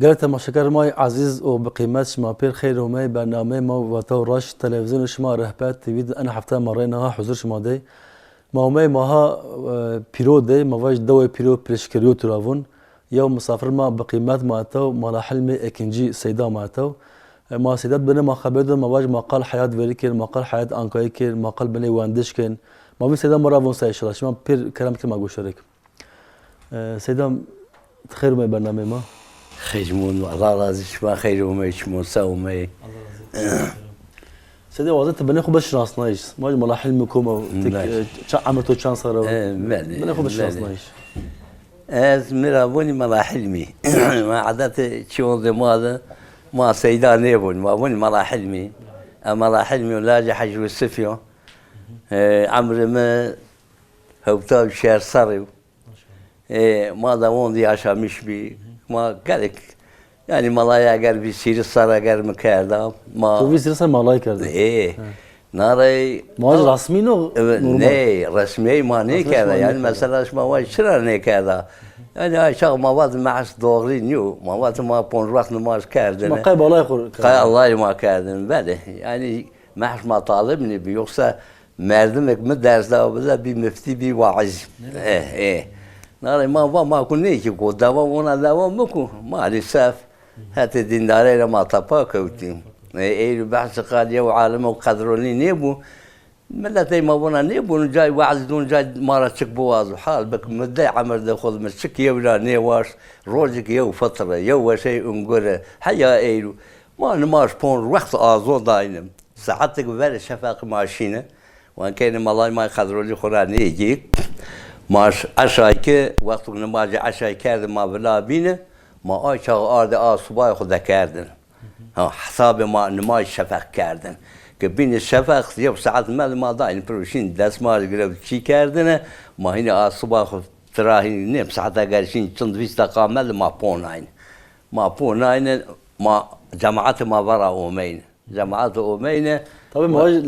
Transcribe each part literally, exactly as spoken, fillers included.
Gelek temaşeker ma yê ezîz û bi qîmet, şima pêr xeyr û me bernameyê ma Weta û Reş, televîzyonê şima Rehber T V de en hefte ma rê niha huzur şima de. Ma ûmey maha, e, pîro de, ma vaj dewê pîro pêşkeriyo tu ravûn. Yew misafir ma bi qîmet ma etew, Mala Hilmê Ekincî Seyda ma etew. E, ma Seyda bine ma xeber de, ma vaj ma qal heyat verî kir, ma qal heyat Ankayê kir, ma qal binê wendiş kir. Ma vî Seyda ma ravûn sa inşallah. Şima pêr kerem kir ma goşerek. Ee, Seyda, xeyr ûmey bernameyê ma. Xeyr mûn, Allah razî şima, xeyr ûmey, çi mûn, sa ûmey. Allah razî olsun. Seyda, wazê tu binê xwe bişinasnayîş. Ma ji Mala Hilmî kom e, tik, Belê. e, ça emir to çend sal e? E, belê, Binê xwe belê. bişinasnayîş. Ez miravonî Mala Hilmî. Ma adetê çi oldu ma de, ma Seyda nêbûn, ma bûn Mala Hilmî. E, Mala Hilmî û lajê Hecî Yusufî yo. E, emrê me hewta û şer serrî. Ê, ma da wondî yaşamiş bî. Ma gelek, yani malaya eger vî sîri sar eger mi kerda, ma Tu vî sîri sar malayê kerdî? Ê, He. narey Ma ji resmî no, Evet, normal? ne, resmiyê ma Resmiyê nêkerda. ma Yani nêkerda. mesela şima vay çira nêkerda? Yani ay çax ma vat mehs doğru niyo. Ma vat ma ponc wext nimaj kerdine. Ma qey balay xwe Qey Allah ma kerdin, belê. Yani mehs ma talib nî bi. Yoksa Merdimek mi ders da bize, bî miftî, bî waiz. Eh, eh. Nare ma va ma ku ne ki ku dava ona dava mi ku maalesef hetê dîndarê re ma tapa kewtî. E, ey behs qal yew alim û qedronî nebû. Milletê ma bona nebûn, cay waiz dûn, cay ma ra çik biwazo. Hal bik mi de emir de xud mi çik yew ra nêwaş. Rojik yew fitr e, yew weşey ungure. Heya eyru. Ma nimaj pon wext azo daynim. Saetek ver şefaq maşîne. Wan keyne malay may qedrolî xura nêgî. Maş eşayke, wextuk nimajê eşay kerde ma vila bîne, ma ay çax arde a subay xu dekerdin. Ha, hesabê ma nimaj şefaq kerdin. Ke bîne şefaq, yew saet mel ma dayne piroşîn, destmaj girev çî kerdine, ma hîne a subay xu tirahîn, nêm saeta gerşîn çind vîst deqa mel ma ponayne. Ma ponayne, ma cemaatê ma vera omeyne. Cemaat omeyne. Tabii ma, e,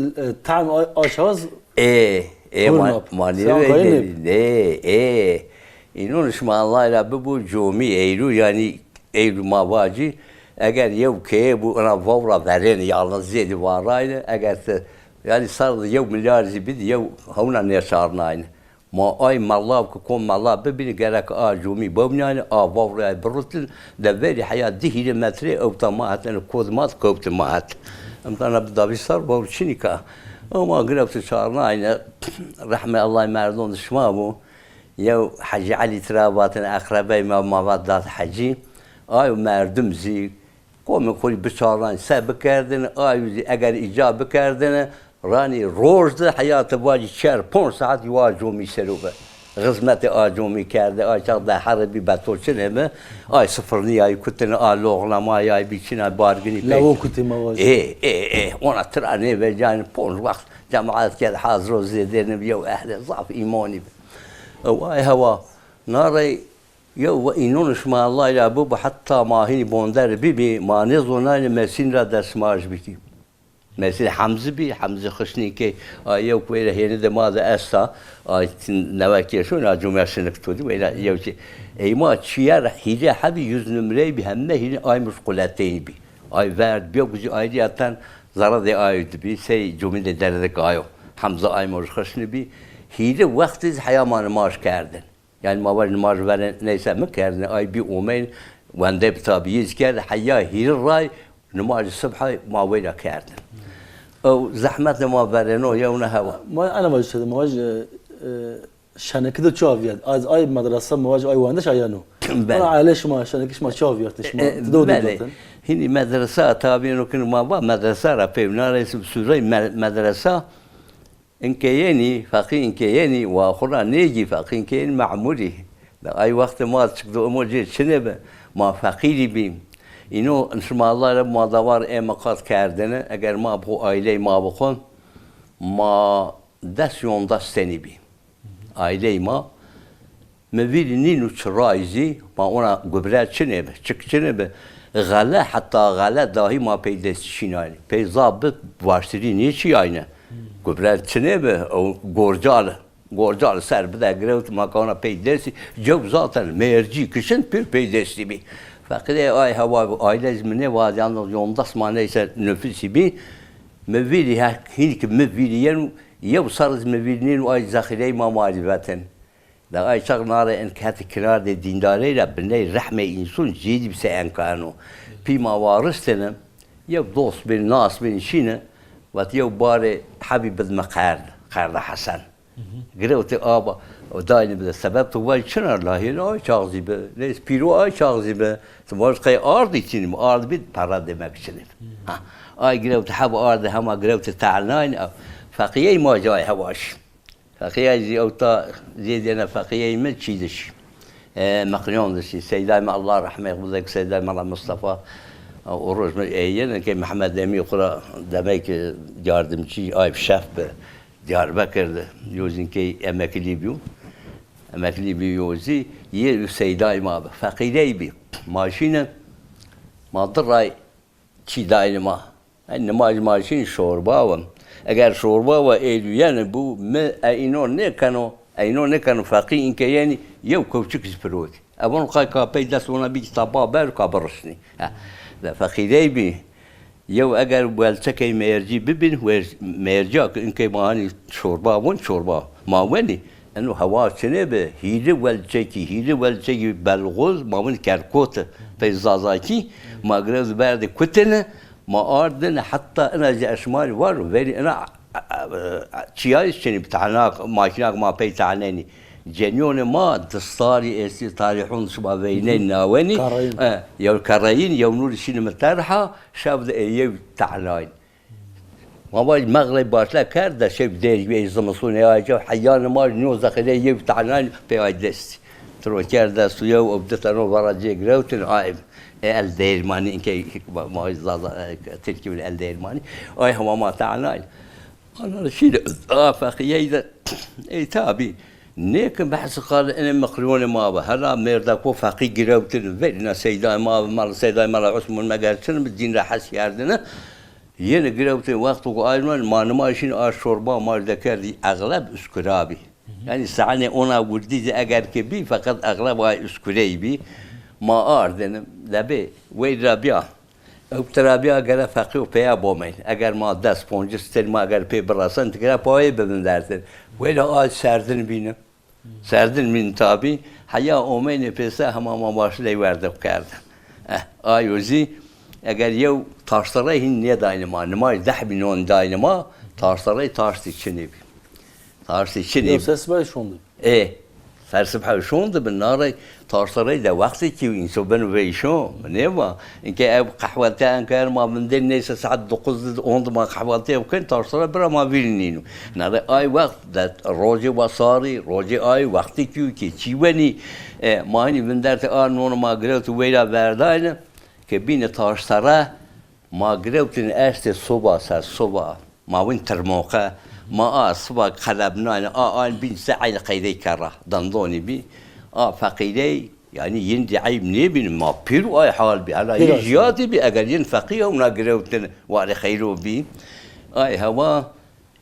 tam a-, aşağız Ê, ê, Hur ma, nap. ma Sen nêve Ankara de, nêb. ne, ê. Înûn şima Allah ila bibu comî eyru, yani eyru ma vacî. Eger yew keye bu, ona vavra verên, yalnız zêdi varayne. Eger te, yani sar yew milyar zî bid, yew hewna neşarnayne. Ma ay mala ku kom mala bibîne, gerek a comî bibniyane, a vavrayê birutin, de verî heya di hîrê metrê ewta ma het, ene kod ma kewtin ma het. Em tana bi davî sar vavr çinîka. Ama girewti çarnayne, rehmê Allah merdon di şima bû. Yew Hecî Elî tira vatin, eqrebey me ma vat dat Hecî. Ay merdum zî Komê xwe jî biçaran se bikerdin, ay jî eger îca bikerdin, ranî roj de heyatê va jî çer ponc saet wa comî sero be. Xizmetê a comî kerde, ay çax de heribî betoçinê mi, ay sifirniyayî kutine, a loxnamayayî bî çina barginî pê. Lewo kutî me va jî. Ê, ê, ê, ona tira nêvecayîn ponc wext cemaet ked haziro zêdêne bi yew ehlê zaf îmonî bi. Ew ay hewa, narey Yew ve înûn şima Allah ya bû, bi heta ma hînî bonder bîbî, ma nêzonayne mesîn ra destmaj bikî. Mesîn Hemzi bî, Hemzi Xişnîkê, a yew ku êre hêni de ma de esta, a newe kêşo, na cumya şinik to di, wêra yew çi. Ey ma çiyer hîrê hebî, yüz numrey bî, heme hîrê ay muşquleteyn bî. Ay verd, biyo ku jî ayriyeten zara de ay dibî, sey cumî de derdik ayo. Hemzi ay moj xişni bî. Hîrê wextî heya ma nimaj kerdin. Yani ma vaj nimaj veren neyse mi kerdin, ay bî omeyn, wende bi tabiyîz kerd, heya hîri ray, nimaj sibhay ma weyla kerdin. Ew zehmet ma vereno yewna hewa. Ma ana vaj şede, ma vaj, e, e, Şenekî de çi aviyat? Az ay medrese mi vaj ay wendiş ayano. Bele. Ona aile şima, şenekî şima çi aviyat? Şima E, ti de bele. Diyotin. Hînî medresa tabî no kin ma va medresa ra peyv nare, sûrey me-, medresa. Inkeyeni, feqî inkeyeni, wa xura nêgî feqî inkeyeni memurî. Da ay wextê ma çik do imo cê çinê bi, ma feqîrî bî. Îno şima Allah re ma dawar ê miqat kerdine, eger ma bi xo ailey ma bi xo, ma des yondas tenî bî. Ailey ma, mi vîrî nîn û çirayî zî, ma ona gubre çinê bi, çik çinê bi, xele, heta xele dahî ma pey dest şînayî. Pey zaf bi baştirî nêçiyayne. Gubre çinê bi, ew gorcal, gorcal ser bide girewt, ma ka ona pey destî, cew zaten mêrcî kişin pir pey destî bî. Feqîrê ay hewa bi, aile ji min nê va, yalnız yondas ma neyse nüfusî bî. Mi vîrî hek, hîn ki mi vîrî yen û yew ser ji mi vîrî nîn û ay zexîreyê ma marî vetin. Da ay çax nare en keti kinardê dîndarey ra biney rehmê însun jêdî bi se enkano. Pî ma waristine, yew dost bin, nas bin şîne, vat yew barê hebî bidme qerd, qerda Hesen. Girewtê aba, o dayne bide. Sebeb tu vay çinar lahî, ay çaxzî bi. Neyse, pîro ay çaxzî bi. Tu vaj qey ardî çinî, ard bî, para demek çinî. Ha. Ay girewtê heb ardî hema girewtê te'nayn, feqiyey ma cay hevaş. Feqiyey zî ew ta zêdêne feqiyey mi çî dişî. E, meqyon dişî. Seyday me Allah rehmê xwe bide, Seyday me Allah Mustafa, e, o roj mi êyene ke Mehmed Emî xura demek, e, yardımcı, ay şef bi. Diyarbekir de, yo zî inkey emeklî bîyo. Emeklî bîyo yo zî, yê û seyday ma bi. Feqîrey bî. Ma şîne, ma di ray çî dayne ma. Ey nimaj ma şîn şorba we. Eger şorba we êlûyene bû, mi e îno nêkeno, e îno nêkeno feqî înke yenî yew kewçik ji pirotî. Evon qay ka pey dest ona bî kitaba ber ka birişnî. He. Ve feqîrey bî. Yew eger welçekey mêrcî bibin, wer-, mêrciya ki inkey ma hanî çorba win, çorba ma wenî. Eno hewa çinê bi, hîri welçekî, hîri welçekî belxoz, ma win kerkot, pey zazakî, ma girewt berdê kutine, ma ardine, heta ina ji eşmarî var, verî ina, a, a, a, çiyayî çinî bi tehnak, makînak ma pey tehnenî. Ceniyonê ma distarî êstî tarîhon şima veynên nawenî. Kerreyîn. E, yew kerreyîn, yew nûrî şînî min terha, şev de ê yew te'nayîn. Ma vaj mexley başle kerd de şev dêr wê zimistonê ay cew heyanê ma nîyo zexîrê yew te'nayîn pê ay destî. Tiro kerd dest û yew ew di teno vera cê girewtin ay ê el değirmanî inkey ma zaza, e, tirkî win el değirmanî. Ay hema ma te'nayîn. Ana şîr a feqiyey de, ey tabî, nêkin behs xal ene miqriyonê ma bi. Hela mêrdeko feqî girewtin, verîna seydayê ma bi, mal seydayê mala Osman meger çin bi dîn re hes kerdine. Yene girewtin wexto ku ayman ma nima şîn a şorba ma dekerdî egleb Üsküra bî. Yani sahne ona wirdî de eger ki bî, feqet egleb ay Üskürey bî. Ma ardin, lebê, wey ra biya. Ew terabiya gere feqî û peya bomeyn. Eger ma des, poncis stel ma eger pê birasen, dikere payê bibin dertin. Wêla ay serdin bînin. Serdin bîn tabî. Heya omeynê pêse hema ma baş ley werde kerdin. Eh, ayo zî, eger yew taştere hîn nêdayne ma, nimaj deh bînon dayne ma, taştere taştî çinê bî. Taştî çinê Yew bî. Ses bay şondu. Ê, fersibhe şon dibin, narey taşterey de wextê kî înso bin veyşo, nêva. Inke ev qehweltiya enker ma vindên neyse saet dokuz de, on de ma qehweltiya bikin, taştere bira ma vîr nîno. Narey ay wext de rojê wa sarî, rojê ay wextê kî kê çî wenî, e, ma hinî vinderte a non ma girewt weyra verdayne, ke bîne taştere, ma girewtin eştê soba ser soba. Ma win tirmoqe, ma a siba qelebnane, a an bîn se eyn qeydey kerra, dandonî bî. A feqîrey, yani yin di eyb nêbîn, ma pîr û ay hal bî. Hala Pîr yin ay jiyatî bî, eger yin feqî ew na girewtin, warê xeyro bî. Ay hewa,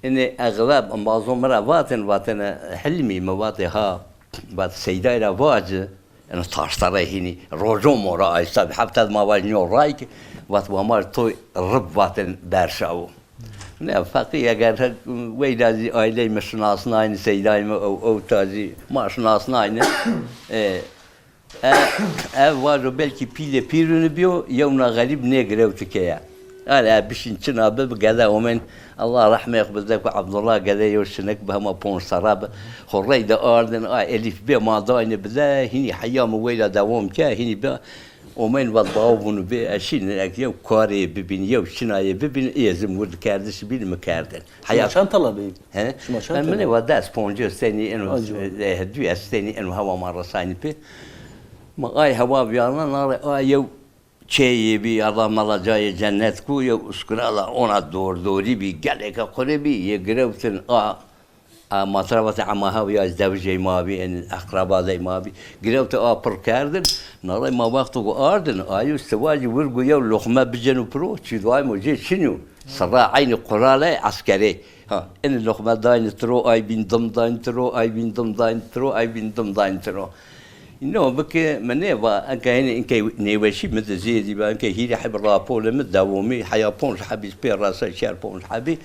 inê egleb, embazo min re vatin, vatine Hilmî, mi vatê ha, vat Seydayê re vaci, eno taştere hînî, rojo mora aysa, bi hefte ma vaj nîyo rayk, vat wa ma toy rib vatin berşawo. Ne, feqî eger he-, weyla zî aileyê me şinasnayne, seydayê me ew, ew ta zî ma şinasnayne. E, e, ev vajo belkî pîlê pîrûnî biyo, yewna xerîb nêgirewtike ye. Are, bişîn çina bi, bi gede omen. Allah rehmê xwe bide ku Abdullah gede yo şinik bi hema ponc serra bi. Xwe rey de ardin, a elîf bê ma dayne bide, hînî heya min weyla dewam ke, hînî bi omen vat baw bûn bê, eşîn ek yew karê bibîn, yew çinayê bibîn, ê zim wir dikerdiş bîn mi kerdin. Şima çend tala bî? He? Şima çend tala? Min ê va des poncê stenî eno, Acaba. E, du stenî eno hewa ma resanî pê. Ma ay hewa viyana nare, ay yew çeyê bî, Allah mala cayê cennet ku, yew uskurala ona dordorî bî, geleke qurê bî, yê girewtin a, a matravatê ema hev ya devijê ma bî, en eqrabadê ma bî. Girewte a pir kerdin, nalay ma wexto ku ardin, ayo sivacî wir gu yew loxme bicenu piro, çî duay mo cê çinyo. Sirra eynî qurale eskerê. Ha, en loxme dayni tiro, ay bin dim dayni tiro, ay bin dim dayni tiro, ay bin dim dayni tiro. No, bike me nêva, enke hene enke nêweşî mi de zêdî be, enke hîrê heb rapolê mi dewomî, heya ponc hebî pê rasa çer ponc hebî.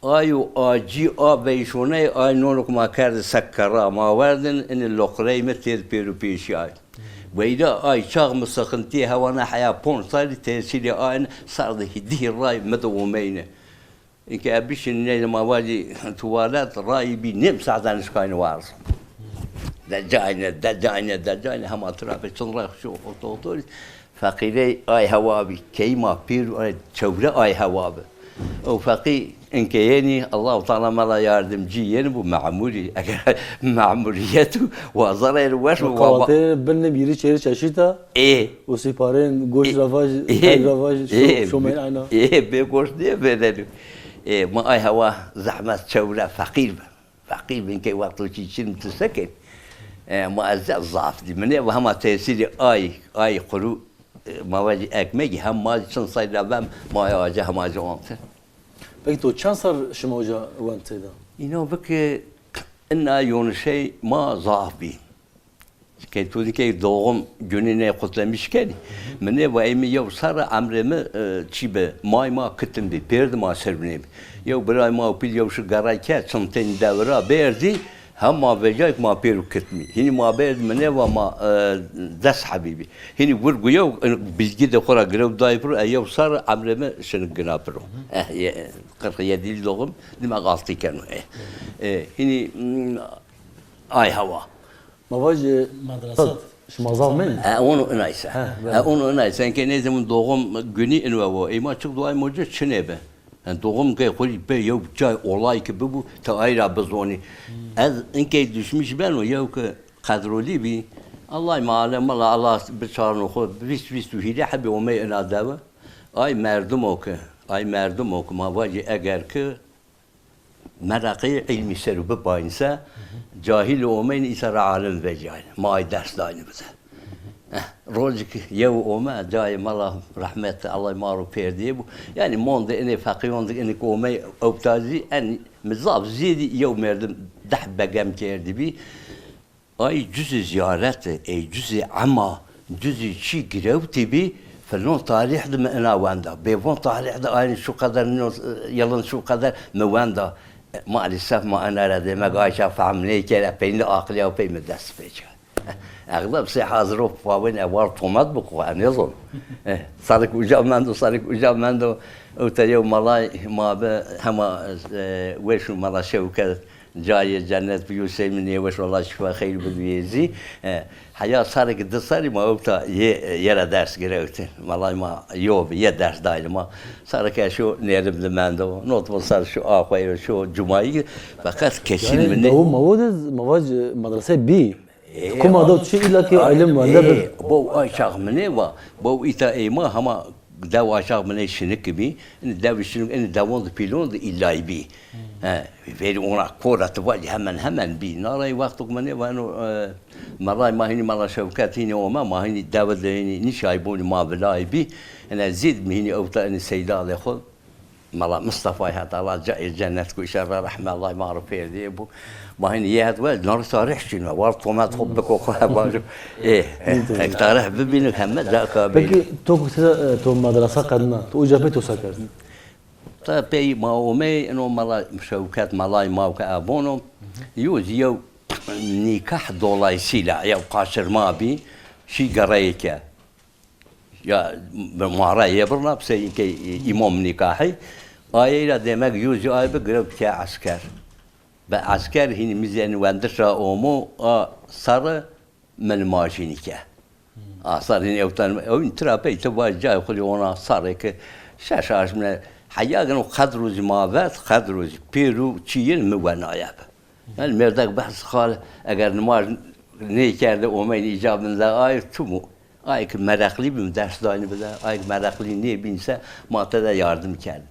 Ay û acî a veyşoney, ay nonok ma kerde sekkera, ma werdin, ini loqrey mi têd pêr û pêşî ay. Weyda ay çax mi sıkıntı hewana heya ponc salî tesîrê ayn sar de hidî ray mi de omeyne. Înke ev bişîn neyne ma vacî tuwalet, rayî bî nêm saetan nişkayne warz. De cayne, de cayne, de cayne, hema trafik çin rex şu otomobil. Feqîrey ay hewa bî, keyma pîr, ay çewre ay hewa bi. O feqî înke yenî, Allahu Teala mela yardimcî yenî bu memurî. Eger memuriyet û wazara yenî weş û waba. Qawatê bin ne bîrî çêrî çeşîta. Ê. Û sîparên goş Ê. Ravaj, Ê. Tel ravaj, Ê. Şo-, şomen ayna. Ê, bê goş diye bedeli. Ê, ma ay hewa zehmet çewre feqîr be. Feqîr bin ke wexto çî çin tu seke. Ê, ma ez zaf dî. Min ê hema tesîrî ay, ay quru, ê, ma vacî ekmegî hem ma çin sayda bem, ma ay ace hema ace omtir. Peki to çend sar şima oca wend têda? Îno bike inna yonişey ma zaf bî. Ke tu dikey doğum gününe kutlamış kenî. Min ê va ê min yew sar emrê mi, e, çî bi, may ma kitin bi, pêrdi ma ser binê bi. Yew biray ma û pîl yew şi geray ke, çintên devira bêrdî, hem ma vecayk ma pêr û kitmî. Hînî ma bêrdi min ê va ma, e, des hebî bî. Hînî wir gu yew, e, bilgi de xura girew day pir, e, yew sar emrê mi şinik gina piro. Eh, ye, kırk yedi doğum, dima altı keno. Eh. E, hînî, mm, ay hewa. Ma vaj, e, Madrasa. Şima zaf min? E, onu inaysa. Ha, E, onu inaysa. Enke ne zaman doğum günü inve o. E, ma çık dua mocu çine be. Yani doğum ke xuri be yew çay olay ki bu, bu, ta ayra bizoni. Ez inke düşmüş ben o, yew ki kadroli bi. Allah ma alem, Allah, Allah bir çarno xo, vist, vist û hîrê hebî omey ina deve. Ay merdum o ki, ay merdum o ki, ma vacî eger ki, Meraqê ilmî ser û bipayîn se, cahîl û omeyn îsa re alim vecîyayne. Ma ay ders dayne bize. Eh, rojik yew ome, cayê mala rehmet, Allah ma ro pêrdiyê bû. Yani monde inê feqîyon dik inê ku omey ewta zî, en mi zaf zêdî yew merdim deh begem kerdî bî. Ay cüzî ziyaret, ey cüzî ema, cüzî çî girewtî bî, filon tarîh di mi ina wenda. Bê von tarîh di aynî şu qeder, nîno, yılın şu qeder mi wenda. E, maalesef ma ina re demek ay ça fehm nêkere, peynî aqliya pey mi dest pê çe. Egleb sê haziro pavên ewar tomet bi ku, e, nêzon. E, sarik uca mendo, sarik uca mendo. Ew te yew malay ma bi hema, e, weş û mala Şewket. Cayê cennet bi Yûsey min nêweş, wela şifa xeyr bidwêzî. E, heya sarek di sarî ma ewta yê, yê re ders girewtin. Malay ma yo bi, yê ders dayli ma. Sarek e şo nêrim di mendo. Not bo sar şo axweyro, şo cumayî. Feqet kesin Yani, min ne. Bawo, mawo de, mava c-, madrase bî. E, Kuma o da çi illa ki ilim var, ne E, bir? Bo ay çax min ê va. Bo îta ê ma hema dew ay çax min ê şinik bî. Ini dev şinik, ini devon di pîlon di illay bî. He, veri ona kora tu vacî hemen hemen bî. Naray wextuk min ê vano, e, meray ma hînî mala Şewket hînî ome, ma hînî dev de hînî nîşay bûnî ma vilay bî. Ene zîd mi hînî ewta ini Seydalê xwe. Mala Mistefayê het Allah ca-, ê cennet ku îşe re rehme Allah ma ro pêrdiyê bû. Ma hînî yê het we nar tarîh çîn me. War tomet xwe biko xwe hebalo. Ê, ek tarîh bibînin heme ca ka bînin. Peki to ku size, e, to madrasa qedna, to uca pê to sa kerdin? Ta pey ma omey, ino mala Şewket, malay ma ke abono. Yo, yew nikah dolayısıyla, yew kaçırma bî, şî gereyke. Ya, bi mare yê birna, bi seyînkê îmam nîkahî. Ayê ra demek yû jî ay bi girewt ke esker. Bi esker hîn mizên wendişa omo a sarı min majînî ke. A sarı hîn ewtan, ew hîn tira pey te vaj cay xuli ona sarı ke şeş aşmine heyagin o qedru jî ma vet, qedru jî pêru çiyin mi wenaye bi. Yani merdek behs xal, eger nimaj nêkerde omeyn îcabin de ay tu mu? Ay ki mereqlî bim ders dayni bide, ay ki mereqlî nêbîn se ma te de yardım kerd.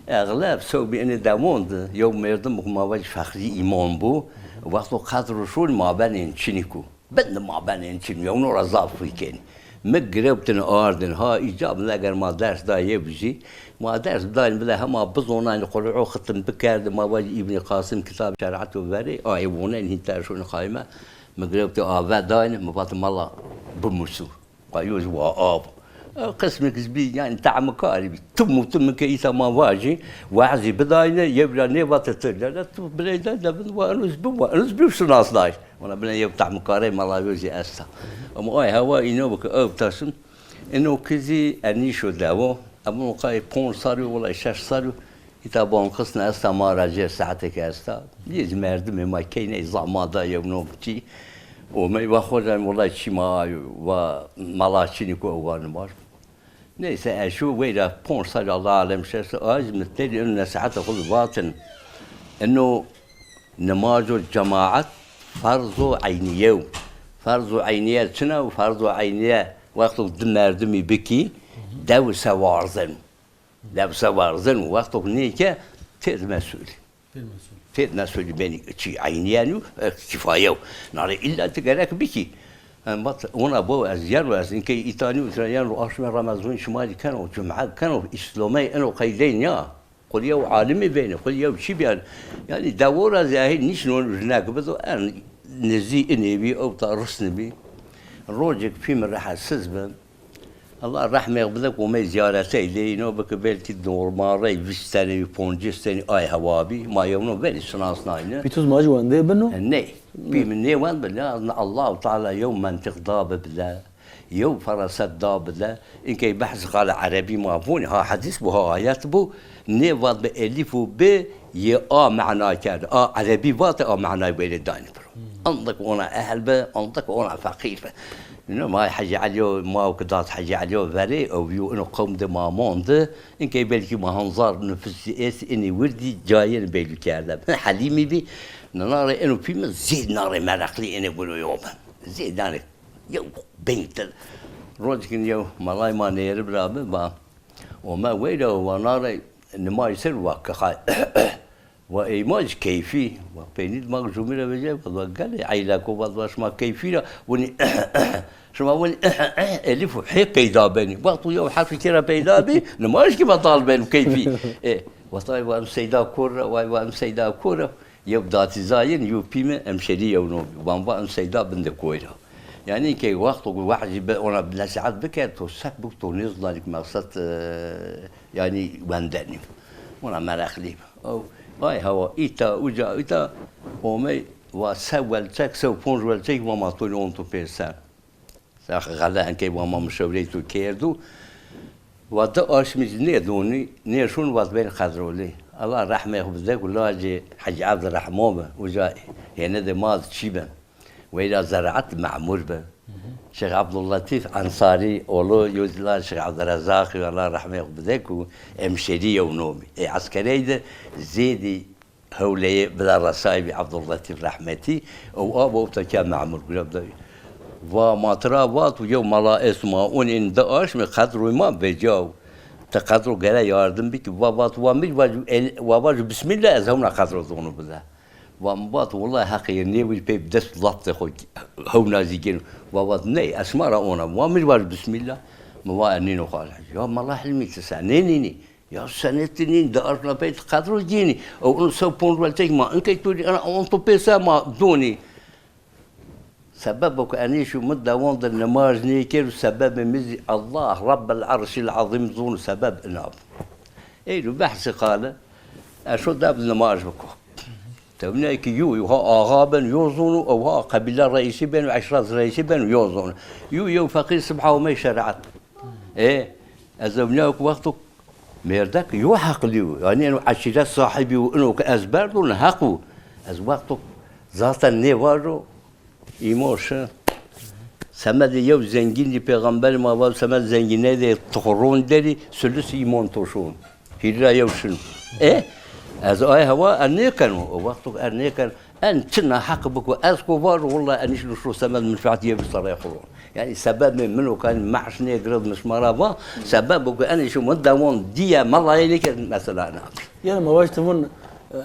Eğleb sewbî inê demon di, yew merdim ku ma vec fexrî îmon bû, wexto qedr û şûn ma benên çinî ku. Bin di ma benên çinî, yew nora zaf xwî kên. Mi girewtin ardin, ha îcabin de eger ma ders da yê bijî, ma ders dayn bide hema bizonayni Qur'u xitim bikerdi, ma vec Îbnî Qasim kitab şer'et û verê, ayê wonen hîn terşûn xayme. Mi girewtê ave dayne, mi vat mala bimusû. Qayûz wa av. Ew qismek ji bî, yani, tehmikarî bî. Tim û tim min ke îta ma vajî, wazî bidayne, yewra nêvate tu. Lele tu bileyde de bin wa enûz bi wa enûz bi şinasnay. Wana bine yew tehmikarê mala yo jî esta. Ama ay hewa îno bike ew taşin. Ino kizî enîşo dewo. Ama o qay pon sarî, wala şeş sarî. Îta ban xistine esta ma ra jê saeteke esta. Yê ji merdimê ma keyney zama da yew no çî. Û me va xwe de wela çî ma va mala çînî ku ew va nimar. Neyse eşû weyra ponc sal Allah alem şeş a ji min têdî ino nesiheta xwe vatin. Ino nimajo cemaat ferzo eyniye û ferzo eyniye çina û ferzo eyniye wexto du merdimî bikî dew se warzin. Lewse warzin û wextok nêke têd mesûlî. Têd mesûlî. Têd mesûlî benî çî eyniyen û, e, kifaye û. Nare illa ti gerek bikî. Em bat ona bo ez yer û ez inkey îtanî û tira yen û aşme Remezûn şima jî keno, cum'e keno, îslomey eno qeydey niya. Xwedî yew alimî bêne, xwedî yew çî biyan. Yani dewora zehî nîşnon rinek bido en nizî inê bî ew ta risni bî. Rojek pî min rehetsiz bi. Allah rehmê bide ku me ziyaretê lê îno bike belkî normal rey vîst tenê, poncîs tenê ay hewa bî. Ma yewno belî şinas nayne. Pîtûz ma jî wendê bino? E, ne. Pî min nê wend bi, ne, ne Allahu Teala yew mentiq da bi bile, yew feraset da bile. Inkey behs qala erebî ma bûn, ha hedîs bû, ha ayet bû. Nê vat bi elîf û bi yê a mena kerd. A erebî vate a menayê wêrê dayne biro. Andik ona ehl be, andik ona feqîr be. Ino ma Hecî Elîyo, ma ki dat Hecî Elîyo verê, ew yo ino qewm de ma mondi. Inkey belkî ma hanzar nufusî ês inî wirdî cayên bêlû kerde. Helîmî bî, nare ino pî min zêd nare mereqlî inê gulo yo bin. Zêd nare yew beyntir. Rojkin yew malay ma nêri bira bi, ba. Ome weyra wa nare nimaj ser wa kixay. Wa ey ma ji keyfî, wa peynî ma jumî re vece, wa gelê eyleko, wa şima keyfî re, winî, şima winî elîf û hê peyda benî. Wextu yew herfî kê re peyda bî, nimaj kî betal ben û keyfî. E, wa tay wa em seyda kor re, wa wa em seyda kor re. Yew datîzayên, yew pî me, em şerî yew no bî. Wan va em seyda bin de koy re. Yani ke wexto ku wahzî be ona bi nesihat bike, to sek bû, to nêzdanik meqsed, e, yani wendenî. Ona mereqlî. Ew, ay hewa, îta, uca, îta, omey, wa se welçek, se ponc welçek, wa ma to on to pêser. Sax xele enkey wa ma muşewrey tu kêrdu. Wa di aşmî ji nê donî, nê şûn wa dibên qedrolî. Allah rehmê xwe bide ku lacê Hecî Evd Rehmo be. Uca hêne de ma çî be. Weyra zeraat memûr be. Şêx Ebdulletîf Ensarî oğlu yo zî la Şêx Evdirezaqî, Allah rehmê xwe bide ku hemşerî yew nomî. Ê eskerey de zêdî hewleyê bila resayî bî Ebdulletîf rehmetî. Ew a bo ta ke memûr gure de. Va ma tira vat û yew mala esma un in de aşmê qedroy ma vecaw. Te qedro gere yardim bikî. Va vat wa mir va ju el, wa va ju bismillah ez hewna qedro zonu bide. Va min vat, wellahî heqê ye, nêwî pê bi dest lat de xwe hewna zî gên. Va vat, ney, ez şima ra ona. Va min va ji bismillah. Min va, ez nîno xal. Ya mala Hilmî, ti se nê nînî? Ya senê ti nîn, di arfna pey ti qedro gênî. Ew ino sew pon weltek ma, inkey tu dî, ena on tu pê se ma donî. Sebebo ku enî şu min dewon de nimaj nêkir û sebebê min zî Allah Rabbel Erşil Azîm zon û sebeb inab. Ey lu behsê qale, ez şo dev nimaj biko. Tevneyekî yo, yo ha axa ben, yo zon û ew ha qebîle reîsî ben û eşraf reîsî ben û yo zon. Yo, yo feqîr sibha û mey şeriat. Ê, ez evniya ku wexto mêrdek yo heqlî û, yanî eno eşîret sahibî û ino ku ez berdo ne heq û, ez wexto zaten nêvajo îmo şi. Semedê yew zengîn dî pêxemberê ma va semed zengînê de tixuron derî, sülüs îmon toşon. Hîrra yew şin. E, ez ay hewa er nêkeno. O wexto er nêken, en çi naheq biko, ez ko var, walla en iş luşo semed menfaat ye bi saray xuro. Yani sebebê min o kan maaş nêgird mişmara va, sebeb o ku en iş min dewon diye malayê nêkerd mesela ne. Yani ma vaş tevun,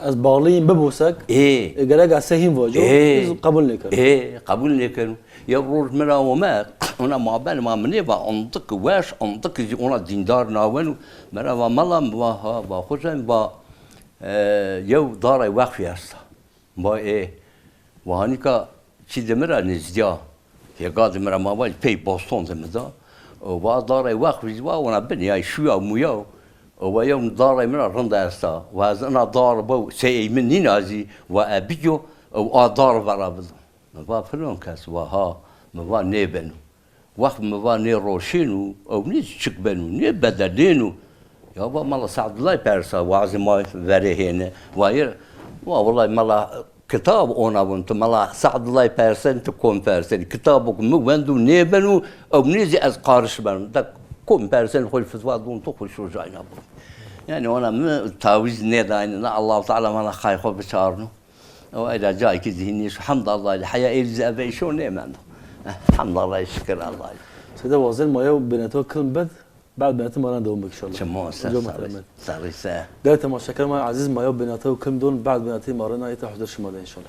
ez bağlıyım bibosek, Ê. e, gerek ez sehîm vaco, Ê. ez qebul nêkero. Ê, qebul nêkero. Yew roj min ra ome, ona mabel ma minê va, ondik weş, ondik jî ona dîndar nawen û min ra va mala, min va ha, va xocayê, va, e, yew darê wexfî esta. Va ê, va hanîka çî de min ra nêzdiya. Hêga de min ra ma va pey boston de min da. Û va darê wexfî va ona bin ya şuya muya. Û va yew darê min ra rind esta. Va ez ina dar bo sey min nîna zî, va e biyo, û a dar vera bidim. Min va filan kes, va ha, min va nêbeno. Wext min va nêroşên û ew nê çik beno, nêbedelên û. Ya va mala Se'dulay persa, wazê ma verê hêne. Va yê, va wellay mala kitab ona bûn, tu mala Se'dulay persen, tu kom persen. Kitabok min wend û nêbeno, ew nê zî ez qarişbeno. De kom persen xwe fitwa dûn tu xwe şojayna bûn. Yani ona min tawîz nêdayne, ne Allah Teala mala xay xwe biçarno. Ew eyda cayekî zihînî şu hemd Allah'ı, heya êrî zî eve îşo nêmendo. Eh, hemd Allah'ı, şikir Allah'ı. Seyda, wazên ma yew bêneta kilm bed, bad bênetê ma re dewam bik inşallah. Çimo, ser Hocam sağ muhterem. Olasın. Sağ olasın. Gelek temaşeker ma ezîz ma yew bêneta û kilm don, bad bênetê ma re nayete huzur şima de inşallah.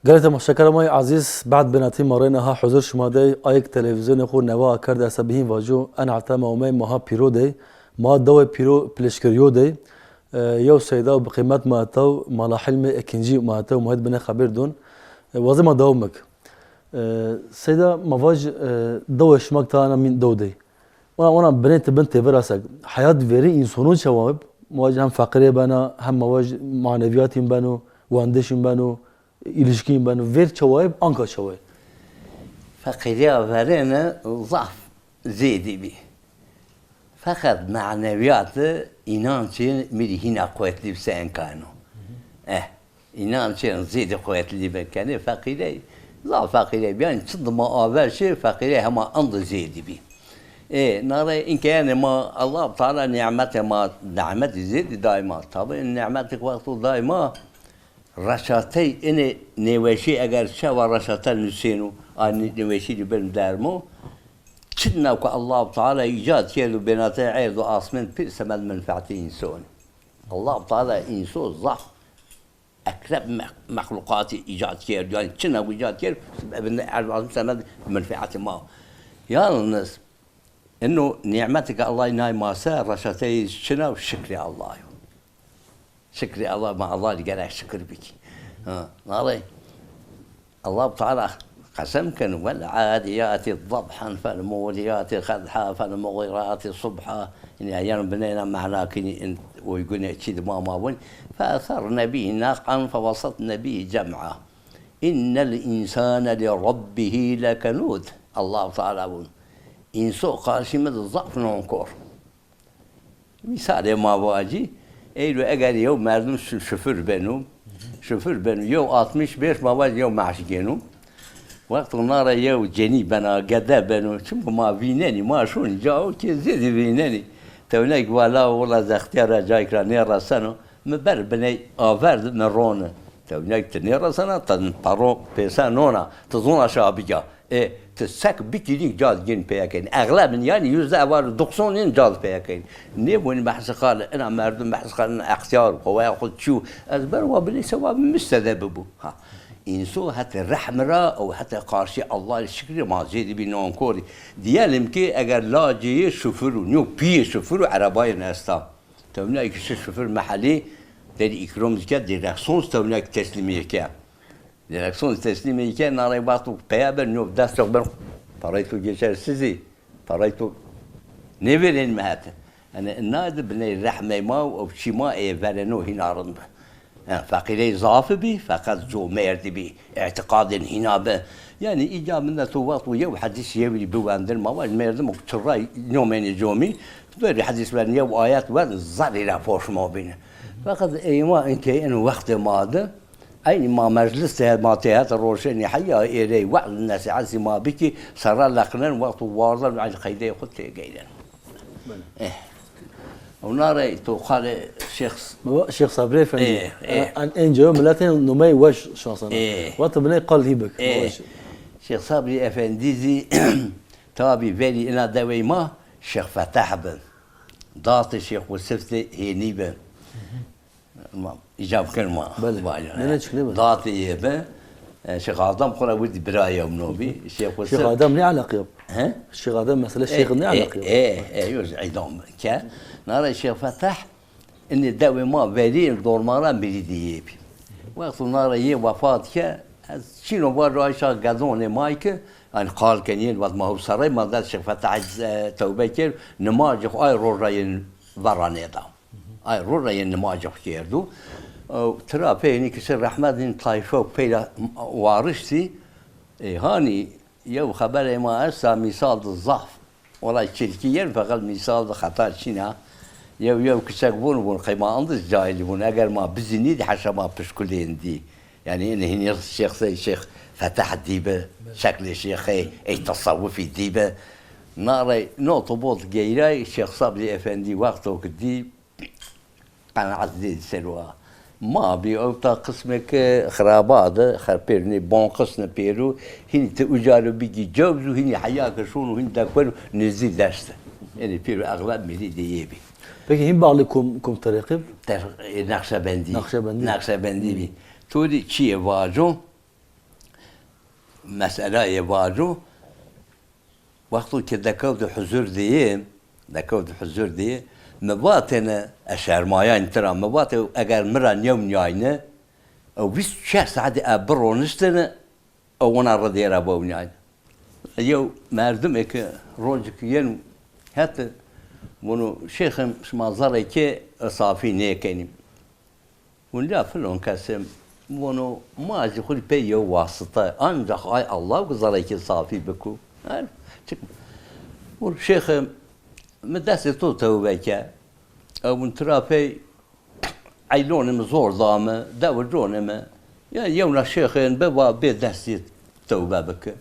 Gelek temaşekera me yê ezîz, bad bênetî ma rê niha huzur şima de, ayek televîzyonê xwe neva kerde, ez bihîn vaco, en heta me omey maha pîro de, ma dewê pîro pilişkiriyo de, e, yew seyda û bi qîmet ma etew, mala Hilmê Ekincî ma etew, ma hêt binê xebir don. E, wazê ma dewam bik. E, seyda, ma vaj, e, dewê şima ta ana mîn dew de. Wana, wana binê ti bin têvira sek. Heyat verî însono çawa ib? Ma vaj hem feqirê bena, hem ma vaj maneviyatîn beno, wendişîn beno, îlişkîn beno. Vêr çawa ib, anka çawa ib? Feqîriya verêne zaf zêdî bî. Feqet maneviyatê, înançê mirî hîna quwetlî bi se enkano. Eh. Înançên zêde quwetlî bikenê feqîrey, zaf feqîrey bî. Yani çi dima aver şê feqîrey hema indi zêdî bî. Ê, nare inke yani ma Allah Teala nîmetê ma, nîmetî zêdî dayma. Tabi nîmetê wexto dayma reşatey inê nêweşî eger çawa reşate nusêno, a nê-, nêweşî li bin dermo. Çi dina ku Allah Teala îcat kerd û bênatê erd û asmên pir semed menfeatê însanî. Allah Teala înso zaf ekrem me-, mexlukatî îcat kerd. Yani çi ne îcat kerd, evinde erd û asmên semed menfeatê ma. Yalnız ino nîmeteke Allah nay mase, reşateyê çi ne şikrê Allah yo. Şikrê Allah, ma Allah li gerek şikir bikî. Ha, nare. Allah Teala Qesem kin, "Vel adiyatî dabhan, fel muriyatî qedha, fel muğirati subha." Yine yan bineyna mehna kini in uygun çi de mama win. "Fe eserne bihi nak'an, fe wesatne bihi cem'a. İnnel insane li rabbihi lekenûd." Allahu Teala bûn. Înso qarşî min de zaf nonkor. Mîsalê ma vacî, eyro eger yew merdim şi-, şoför beno, şoför beno, yew altmış beş ma vacî yew maaş gêno. Wexto nare yew cenî bena, gede beno, çimku ma vînenî, ma şûn cao kê zêdî vînenî. Tewnek vala wela zextiyara cayk ra nêreseno, mi ber biney aver di mi rone. Tewnek ti nêresena, ti paro pêse nona, ti zona şa biga. E, ti sek bikînî ca digên peyekên. Exlebin yani yüzde evar doksan in ca peyekên. Nêbûn behs xal, ina merdum behs xal, ina extiyar, xwe ya xwe çû. Ez ber wa bilî sewa mistede bibû. Ha. Înso hete rehm ra û hete qarşî Allah şikrî ma zêdî bî nonkorî. Diyelim ki eger lacê yê şofir û nyo piyê şofir û erebayê nesta. Tewna ki şi şofir mehelî derî îkrom dike, direksiyons tewna ki teslîmê yeke. Direksiyon teslîmê yike, narê wexto peya ber, nyo dest çok ber, parayê to geçersizî, parayê to nêvêrên me hete. Yani, na di biney rehmey ma û ew çî ma ê vereno hîna rind bi. Yani, feqîrey zaf bî, feqet comêrdî bî, îtiqadên hîna bi. Yani, îca min de to wexto yew hedîs yewî biwendin, ma vaj merdim çirray nomênî comî, verî hedîs wen yew ayet wen zerî ra poşmo bîne. Feqet ey ma inkê in wextê ma de, Eynî ma meclis te ma tê hete roşenî heya êrey we'z û nesîhetî ma bikî, serra leqinen wexto wardan û el qeydeyê xwe têgeynen. Belê. Eh. Ew nare to qalê Şêx Baba, Şêx Sabrî Efendî, Eh, eh. en, en cewe miletên numey weş şansana. Eh. Wexto biney qal hî bik. Eh. Weş. Şêx Sabrî Efendî zî tabî verî ina dewey ma Şêx Fetah bi. Datê Şêx Wisif de hênî bi. Ma îcab kir ma. Belê. Vay Ne, ne, çık, ne be? Datê yê be. E, Şêx Adam xwe re wî bira yew nobî. Şêx Şêx Husên. Adam ne alaka yap? He? Şêx Adam mesela E, Şêx ne e, alaka yap? E, e, yoz idam ke. Nare Şêx Fetah, indi dewê ma verî dormara mirî diyê bî. Wexto nare yê wefat ke, ez çîno var Ayşa gedonê may ke, yani qal keniyên vat ma hewsaray ma da Şêx Fetah, e, tewbe kir, nimacê xwe ay roja yên vera nêda. Ay rû re yên nimacê xwe kerdû. Ew tira pê hinî kişi rehmet hîn tayfe û peyra wariştî. Ê, hanî yew xeberê ma esta mîsal di zaf. Wela çilkî yên feqet mîsal di xeta çîna. Yew yew kiçek bûn bûn qeyma andiz cahilî bûn. Eger ma bizînî di heşa ma pişkulên dî. Yani in hinî Şêx Sey Şêx Fetah dîbi, şeklê şêxê, ey tesawufî dîbi. Narey not û bot geyray Şêx Sabrî Efendî wexto ki dî qenaet zêdî ser wa. Ma bî ew ta qismeke xiraba de xerpêr nê bon qisne pêro hînî ti ucalo bigî cewz û hînî heya ke şûn û hînî dekwer û nêzî dest. Ênî pêro exleb mirî de yê bî. Peki hîn bağlı kum, kum tereqib? Ter-, e, Naqşebendî. Naqşebendî. Naqşebendî bî. Hmm. Torî çiyê vaco? Meselayê vaco, wexto ke dekewt huzur diyê, dekewt huzur diyê, mi vatêne, ez şermayayîn tira, mi vatê, eger mi ra nîyewniyayne, ew bîst û çar saetê ev bironiştine, ew wana redê ra wewniyayne. Yew merdimê ke rojik yên hete, vûno, "Şêxim, şima zerrê ke safî nêkenî." Hûn la filon kesê, vûno, "Ma ji xwe pê yew wasite, ancak ay Allah ku zerrekî safî biku." Her, çık. Vûn, "Şêxim, mi destê to tewbe ke." Ew vûn, "Tira pey eylonê mi zor da mi, dew conê mi. Ya yewna şêxên bi va bê destê tewbe bike."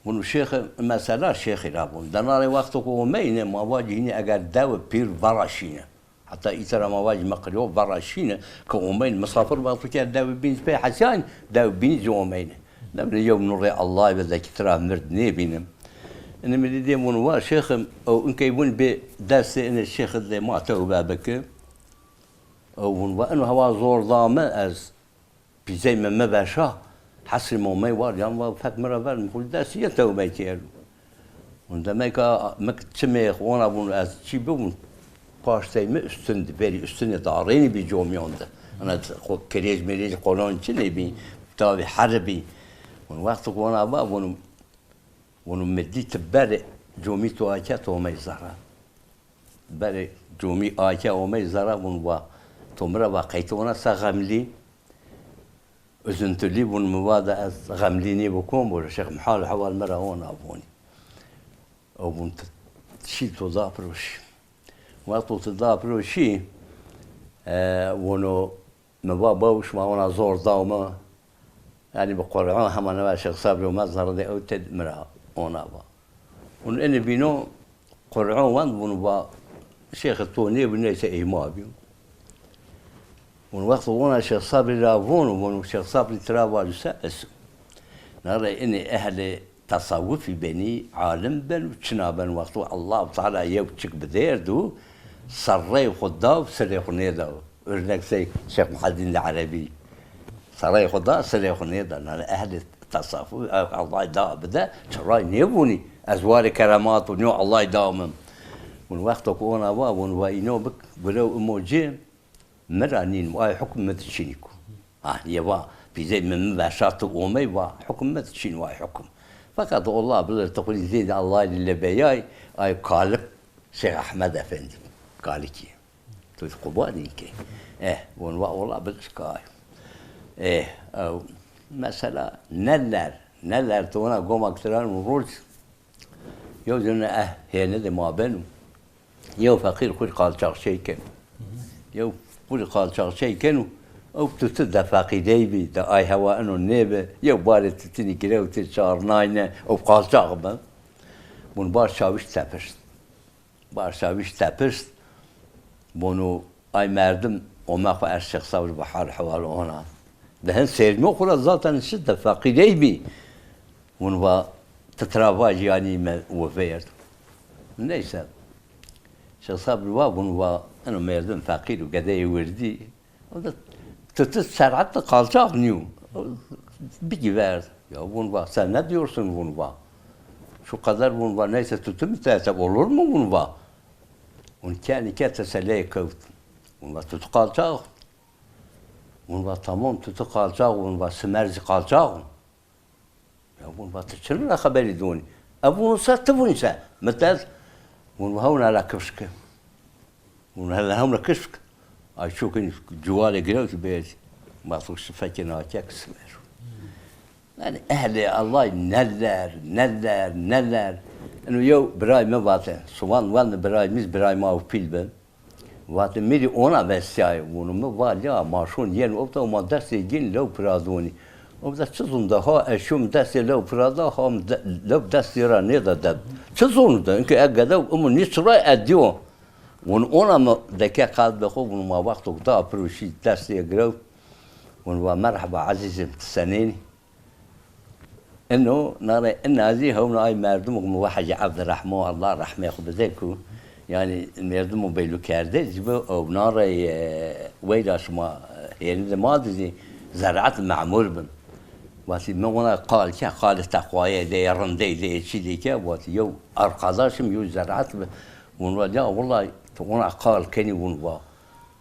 Vûn, "Şêxim, mesela şêxî ra bûn. Denarê wexto ku omeyne, ma va cînî eger dew pîr vera şîne." Heta îtera ma vajî me qiryo vera şîne, ke omeyn misafir wexto ke dew bîn pê hesyan, dew bîn jî omeyne. Demre yew nurê Allahî ve zekî tira mird nêbînim. Ine mirî dê vûn, "Va şêxim, ew inkey vûn bê destê ine şêxi dê ma tewbe bike." Ew vûn, "Va ino hewa zor da me ez." Pîzey me me veşa, hesrî momey war, yan va fek mi re ver, mi xwe dest yê tewbey kerd. Hûn demeka mi çimê xwana bûn, ez çi bibûn, paştey mi üstün di, verî üstünê darênî bî comiyon di. Ana xwe kirêj mirêj qolon çi nêbî, tavî her bî. Hûn wexto ku wana va, hûn, hûn mi dît berê comî tu ake tu omey zere. Berê comî ake omey zere, hûn va, tu mi re va qey tu wana se xemlî, üzüntülî, hûn mi va de ez xemlî nî bi kom bû, Şêx Mihal hewal mi re wana vonî. Ew hûn tu şî tu da piroşî. Wexto tu da piroşî, e, hûn o Mi va, baw, şima wana zor daw me. Yanî bi Qur'an hema neva Şêx Sabrî û me zerredê ew tê min re ona va. Hûn enê bîno Qur'an wend, hûn va, Şêxê to nêbû, neyse ê ma bîyo. Hûn wexto wana Şêx Sabrî ra von, hûn Şêx Sabrî tira va, se es. Nare enê ehlê Tesawufî benî, alim ben û çina ben, wexto Allahu Teala yew çik bi dêr dû, serreyê xwe da û serê xwe nêda. Örnek sey Şêx Muheddin de Erebî. Serreyê xwe da, serê xwe nêda. Nane ehlê tesawuf, ew Allah da bide, çi ray nêbûnî. Ez warê keremat û nyo Allah da min. Hûn wexto ku ona va, hûn va îno bik, gurew imo cê, Min ra nîn, ay hukm min diçînî ku. Ha, ye va, pîzey min, min veşart û omey va, hukm min diçîn, vay hukm. Fakat Allah bilir, tu xwî zêde Allah li lebeyay, ay kalik Şêx Ahmed Efendi. Kalikî. Tu quba nîn ki. Eh, hûn va Allah bilir kay. Eh, ew, mesela neler, neler tu ona goma kitiran û roj Yew zûne eh hêne de ma ben û yew feqîr xwî qalçaxçey ken. Yew xwî qalçaxçey ken û ew tutu de feqîrey bî, de ay hewa eno nêbe, yew barê tutunî gire û tê çarnayne, ew qalçax be. Bûn bar çawîş tepişt. Başa wî tepişt, bûn û ay merdim ome xwe ez Şêx Sabir bi hal hewal ona. Di hin sêrmê xwe re zaten şi de feqîrey bî. Hûn va, ti tira va jiyanî me we vêrd. Neyse. Şêx Sabir va, hûn va, eno merdim feqîr û gedeyê wirdî. O da, tu, tu serhat de kalçak niyo. Bigiverd. Ya, hûn va, sen ne diyorsun, hûn va. Şu kadar, hûn va, neyse, tutu mu tete, olur mu, hûn va. Hûn kenî ke teseleyê kewt. Hûn va, tutu kalçak. Hûn va, tamam, tutu kalçak, hûn va, simer zî kalçak. Ya hûn va, tu çi re xeberî dûnî? Ev hûn se, tu hûn se. Min te ez, hûn va, hewna la kifşke. Hûn hele hewna kifşk. Ay çokin ciwalê girewt bêj. Ma tu şifekê nakek simer. Yani ehlê Allah neler, neler, neler. Eno yew biray me vate. Suvan wan biray miz biray ma û pîl bin. Vate, mirî ona vestiyayê, vûnû mi va, lîya, ma şûn yên ewta û ma destê gîn lew piradûnî. Ewta çi zûn de ha, ez şûm destê lew pirada, ha mi de, lew destê ra nêda de. Çi zûn de, inke e gedew, imu nî çira e diyo. Vûn ona mi deke qad be xwe, vûn ma wexto da pirûşî destê girew. Vûn va, merheba ezîzim, ti senênî? Ino, nare, ina zî hewna ay merdimok mi wa Hecî Evdirehmo, Allah rehmê xwe bide ku, yani merdimo beylûkerde zî bi ew nare, e, weyra şima, e, hêrin de ma dizî zeraet memur bin. Vatî min wana qal ke, qalê teqwayê de, rindey de, çî de ke, vatî yew arkadaşim yew zeraet bi. Vûn va, ya wellay, tu wana qal kenî vûn va.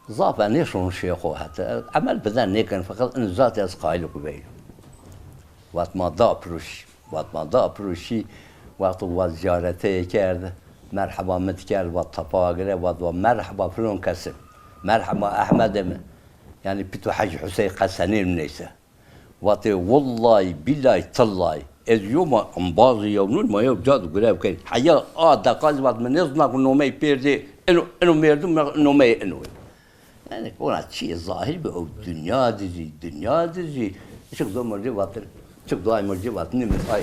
Zaf e nêşon şêxo hete. Emel bide nêkin, feqet in zat ez qayil ku beylo. Vat ma da pirûşî. Vat ma da pirûşî. Wexto vat ziyareteyê kerd. Merheba min dikerd, vat tepa gire, vat, vat merheba filon kesim. Merheba Ehmedê min. Yani pîto Hecî Husey Qesenê min neyse. Vatê, wellay, bîlay, tillay. Ez yoma embazê yewnûn ma yew ca di gurev key. Heya a deqa zî vat, min nêzna ku nomeyê pêrdê, ino, ino mêrdim, nomeyê ino. Yani, ona çi zahir bi ew dinya dizî, dinya dizî. Çik do mircî vatir, çik do ay mircî vat, nimin ay.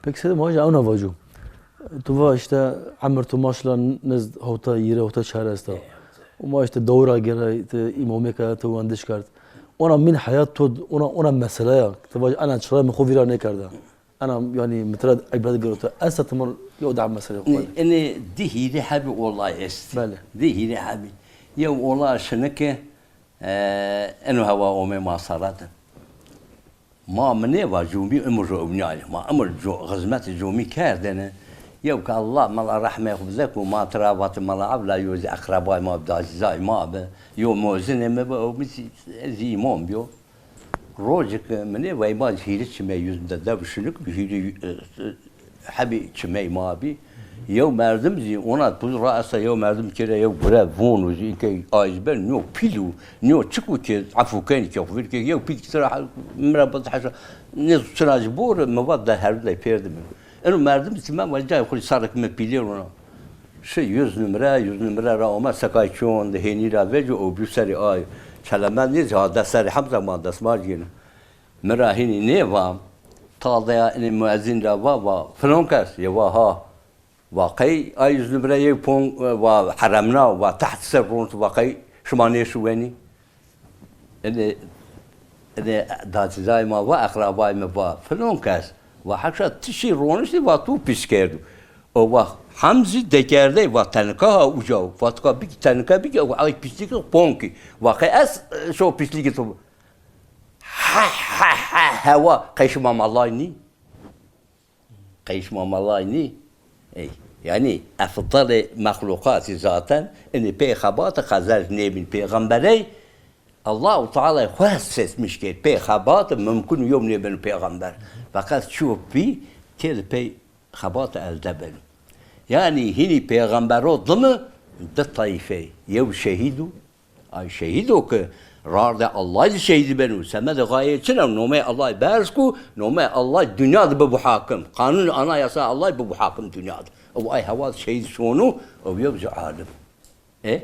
Peki Selim Hoca, ew navaco. Tu va işte emir tu maşla nez hota yire hota çare esta. Û ma işte dawra gere te îmamê ke te wendiş kerd. Ona min hayat tu, ona, ona mesele ya. Tu va ana çira mi xo vira nekerda. Ana yani mitra ibret gero tu. Esta tamam yo da mesele xo. Ene di hîrê hebî olay est. Bele. Di hîrê hebî. Yew olay şinike, e, eno hewa ome masarate. Ma min nêva comî imir ji ewniyayê. Ma imir co-, xizmetê comî kerdene. Yew ke Allah mala rehmê xwe bide ku ma tira vate mala evla yo zî eqrebayê ma bi, dazîzayê ma bi. Yo mozinê me bi, ew min zî, ez zî îmam biyo. Rojek min ê veyma hîrî çimê yüzünde dev şinik bi hîrî, e, e, hebî çimey ma bî. Yew merdim jî ona tu ra esa yew merdim kire yew gure von û jî ke ayz ben niyo pîl û niyo çik û ke efûken ke xwir ke yew pîl kitira mira bad haşa ne çira ji bor mi vat da her de pêr de. Eno merdim çime ve cay xwir sarek me pîlê rona. Şi yüz numre, yüz numre ra ome sekay çon de hênî ra vecî û bî serî ay. Çelemen nî ca de serî hemza ma desmar gîne. Min ra hînî nê va, tadeya inê muezzîn ra va, va, filon kes, ye va ha. Va qey ay yüz numre yê pon, va heremna, va teht ser ront, va qey şima nêşiwenî. Inê, inê dacizay ma va, eqrabay me va, filon kes, va hekşa tişî roniştî, va tu pîs kerdû. O va hemzî dekerdey, va tenika ha uca, va tu ka bikî tenika bikî, o ay pîslîkî ponkî. Va qey ez, e, şo pîslîkî tu. He, he, he, hewa, qey şima malay nî? Qey şima malay nî? Ey, yanî efdalê mexlûqatî zaten, inî pê xebatî qezel nêbîn pêxemberey, Allahu Teala xwe seçmiş kir, pê xebatî mimkun yew nêbin pêxember. Feqet çû pî, tê di pey xebatî elde bin. Yanî hînî pêxembero dimi di tayîfey, yew şehîd û Ay şehîdo ki rarde Allah li şehîd ben û semedê xayê çi ne? Nomê Allah berz ku nomê Allah dünya de bibu hakim. Kanun anayasa Allah bibu hakim dünya de. Ew ay hewa şehîd şonu, ew yew ji alim. E?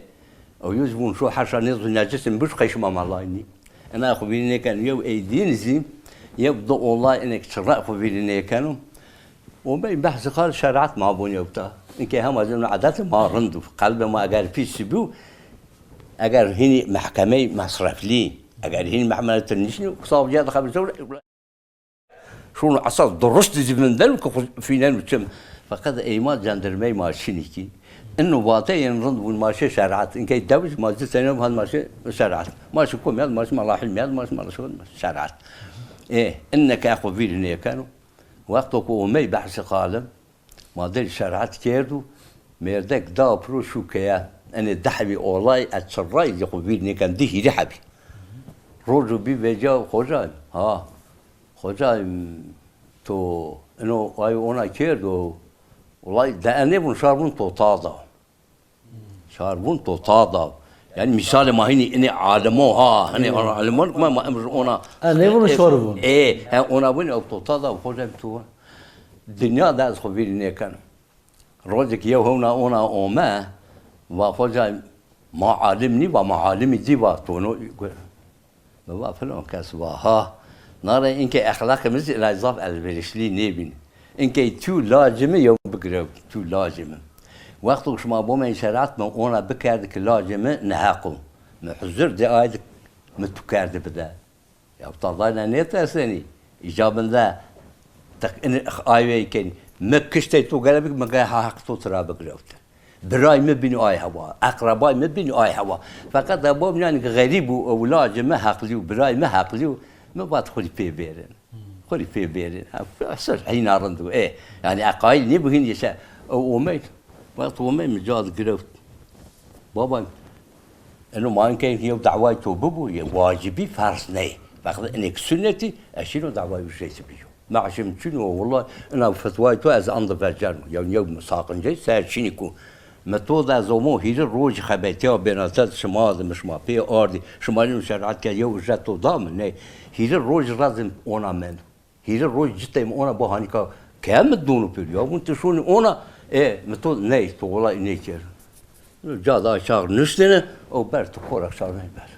Ew yew ji bun şu haşa ne zu necisin biş qeşma malay ni. Ena xu bîrî nêken yew ey dîn zî, yew du olay enek çira xu bîrî nêkenu. Û bey behsê xal şeriat ma bûn yewta. Inke hema zin edet ma rind û qelbê ma eger pîs bû, eger hînî mehkemey mesreflî, eger hînî mehkemey tirnişnî, savcıya da xebir zor. Şunu esas durust dizî vinden ku fînen û çim. Fakat eyma cendirmey ma şinîkî. Inu vate yên rind bûn ma şê şeriat. Inke dewiz ma zî sene han ma şê şeriat. Ma şi kom yad, ma şi mala hilm yad, ma şi mala şi şeriat. E, inneke xu vîr nêkenu. Wexto ku omey behsê xalim, ma dil şeriat kerd û mêrdek da piro şûkeye. Enê dehvî olay ez çirray zî xu vîr nêken di hîrî hebî. Rojo bî veca xocayim, ha. Xocayim, to ino ay ona kerd û olay de enê bûn şar bûn to ta da. Şar bûn to ta da. Yani misalê ma hînî inê alimo ha, hani ona alimo ma, ma emr ona. Ha, ne bunu şor bûn? E, he ona bûn ew to ta da, xocem tu. Dinya da ez xo vîrî nêken. Rojek yew hewna ona ome, va xocem ma alim nî, va ma alimî dî va tono. Mi va filon kes va ha. Nare inke exlaqê min zî ilay zaf elverişlî nêbîn. Inke tu lacê min yew bigirewt, tu lacê min. Wexto şima bo me şeriat me ona bikerdi ki lacê min neheq o. Mi huzur de aydik mi tu kerdi bide. Ya tadayna nêtersenî. Îcabinde tek in ayve kenî. Mi kiştey tu gelebik mi ge ha heq tu tira bigirewt. Biray mi bîn ay hewa, eqrebay mi bîn ay hewa. Feqet ew bom yani xerîb û ewlacê mi heqlî û biray mi heqlî û mi vat xwedî pê bêrin. Xwedî pê bêrin. Ha, ser hîna rind bû. Ê, yani eqayîl nî bû hîn yeşe. Ew omey, vat omey mi ca digirewt. Baba, eno ma inke yew daway to bibû, ye wacibî ferz ney. Feqet inek sünnetî, eşîno daway ücreti biyo. Me'şim çin û wela ina fetwayê to ez anda veceno. Yew yew saqincey ser çinî ku me to de ez omo hîrî roj xebetiya bêna te şima de mi şima pê ardî. Şima lîno şeriat ke yew ücret to da mi? Ney. Hîrî roj rezim ona mendo. Hîrî roj citey mi ona bo hanîka ke mi dûn û pêr. Ya bûn tu şûnî ona, e, mi to ney, to wela nêkir. Ca da çax nuştene, ew ber tu korak çax ney ber.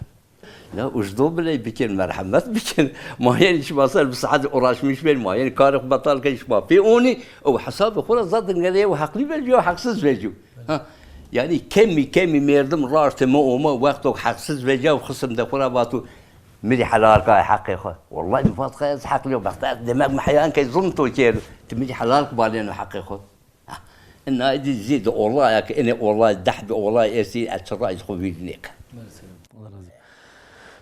Ya ucdo bile bikin, merhemet bikin. Ma yên şima ser bi saet uğraşmış ben, ma yên karê xwe betal ke şima pê onî, ew hesabê xwe ra zaten gere yew heqlî veciyo, heqsiz veciyo. Ha. Yani kemî, kemî merdim raştê me ome, wexto heqsiz veciya û xisim de xwe ra vatu, mirî helal kay heqê xwe. Wallahi mi vat xwe ez heqlî yo, bexte ez demek mi heyan ke zulm to kerd. Tu mirî helal ki balêno heqê xwe. Inna dî zî di olaya ke inê olay deh bi olay êsî ez çira ez xwe vîr nêke. Mersi. Allah razı olsun.